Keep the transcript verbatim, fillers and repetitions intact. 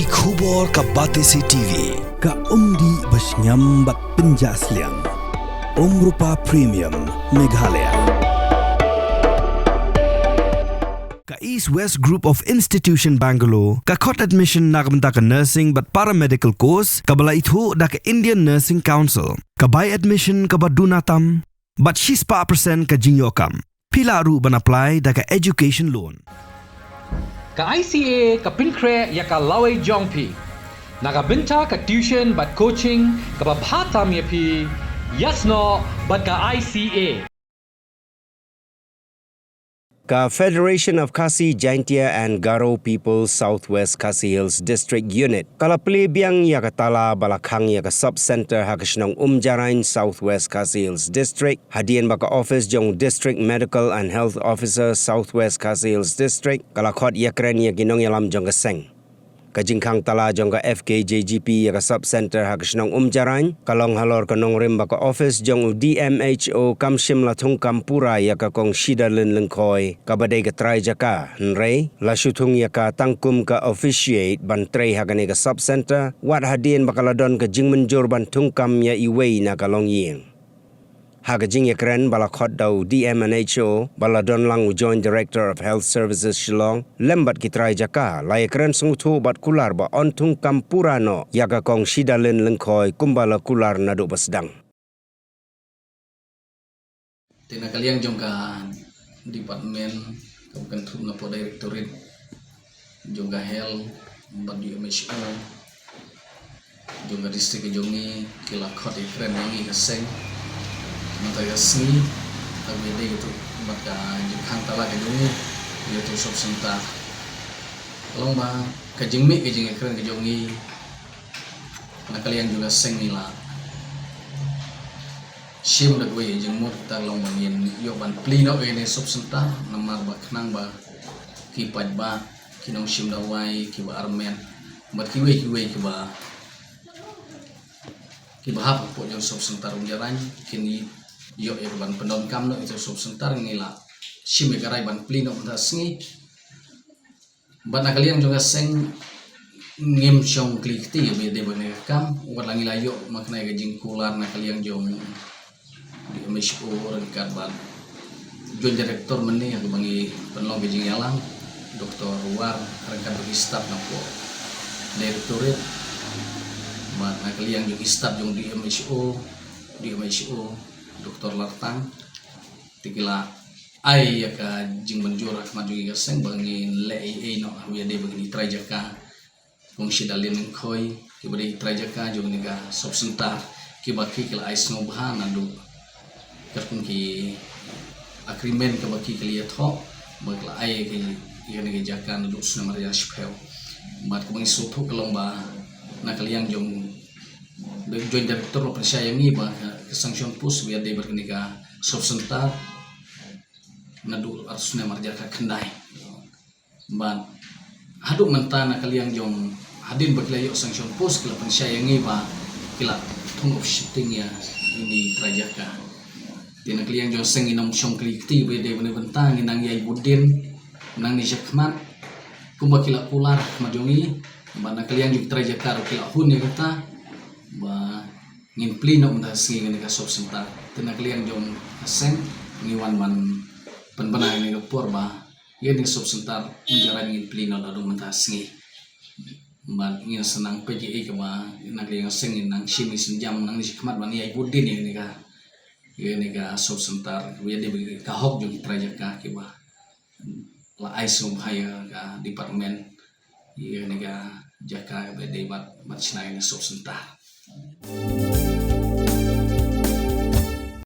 Ki khubor ka Batesi T V, ka umdih ba shngiam bad pynjah sliang. Umrupa Premium, Meghalaya. Ka East West Group of Institution Bangalore ka khot admission na ka bynta ka nursing bad paramedical course kaba la ithuh da ka Indian Nursing Council. Ka bai admission kaba duna tam bad shispah percent ka jingïoh kam. Phi lah ruh ban apply da ka education loan. Ka I C A ka pynkhreh ïa ka lawei jong phi na ka bynta ka tuition bad coaching kaba bha tam ïa phi, ïasnoh bad ka I C A. Ka Federation of Khasi Jaintia and Garo Peoples Southwest Khasi Hills District Unit ka la plie biang ïa ka tala ba la khang ïa ka sub center ha ka shnong Umjarain, Southwest Khasi Hills District, hadien ba ka office jong District Medical and Health Officer, Southwest Khasi Hills District, ka la khot ïakren ïa ki nongïalam jong ka seng. Ka jingkhang tala jong ka F K J G P ïa ka sub center ha ka shnong Umjarain ka long halor ka nongrim ba ka office jong u D M H O kam shym la thungkam pura ïa ka Kong Shidalin Lyngkhoi kaba dei ka trai jaka, hynrei la shu thung ïa ka tang kum ka officiate ban trei ha kane ka sub center, wat hadien ba ka la don ka jingmynjur ban thungkam ïa iwei na ka longïing. Ha ka jingïakren ba la khot da u D M and H O ba la don lang u Joint Director of Health Services Shillong lem bad ki trai jaka, la ïakren sngewthuh bad kular ba yn thungkam pura noh ïa ka Kong Shidalin Lyngkhoi kumba la kular naduh ba sdang. Te na ka liang jong ka department kaba kynthup na pdeng Directorate jong ka health bad D M H O jong ka district ka jong ngi, ki la khot ïakren ïa ngi ka seng mynta ka sngi, kaba ïadei katu bad ka jingkhang tala ka jong ngi ïa katu sub center. Ka long ba ka jingmih ka jingïakren ka jong ngi na ka liang jong ka seng ngi la shim da kawei ka jingmut, kata ka long ba ngin ïoh ban plie noh ïa kane ka sub center, namar ba khnang ba ki paidbah, ki nongshim dawai kiba armet bad kiwei kiwei kiba, kiba hap hapoh jong sub center Umjarain kin ïoh ïa ka ban pyndonkam noh ïa ka sub center. Ngi la shim ïa ka rai ban plie noh mynta ka sngi. Bad na ka liang jong ka seng ngim shong kli kti ba ïadei bad kane ka kam, wat la ngi la ïoh ma kane ka jingkular na ka liang jong D M H O ryngkat bad Joint Director mynne ha kaba ngi pynlong ka jingïalang, Doktor War ryngkat bad ki staff na pdeng Directorate. Bad na ka liang jong ki staff jong D M H O, D M H O, Doktor Lartang, te ki la ai ïa ka jingmynjur ha khmat jong ngi ka seng ba ngin leh ei ei noh ha kaba ïadei bad kine ki trai jaka Kong Shidalin Lyngkhoi, kiba dei ki trai jaka jong kane ka sub center, kiba ki, ki la ai sngewbha naduh katkum ki agreement kaba ki, ki la ïathoh ba ki la ai ïa kane ka jaka naduh u snem ar hajar shiphew. Bad kaba ngi sngewthuh ka long ba na ka liang jong Joint Director la pynshai ïa ngi ba ka, ka sanction post ba ïadei bad kane ka sub center naduh ar snem ar hajar khyndai. Bad haduh mynta na ka liang jong, hadien ba ki la ïoh sanction post, ki la pynshai ïa ngi ba ki la thung of shifting ïa kine ki trai jaka. Te na ka liang jong seng ngin ym shong kli kti ba ïadei bad kane ka bynta, ngin nang ïai bud dien nangne shakhmat kumba ki la kular ha khmat jong ngi. Bad na ka liang jong ki trai jaka ruh ki la hun ïa kata ba ngin plie noh mynta ka sngi ïa kane ka sub center. Te na ka liang jong ka seng ngi wan ban pynbna ïa kane ka por ba ïa kane ka sub center Umjarain ngin plie noh naduh mynta ka sngi. Bad ngin sa nang peit ïa kaba na ka liang ka seng ngin nang shim ïa ka sienjam nangne shakhmat ban ïai bud dien ïa kane ka, ïa kane ka sub center, ïa kaba dei ka hok jong ki trai jaka kiba la ai sngewbha ïa ka department ïa kane ka jaka kaba dei bad, bad shna ïa kane ka sub center.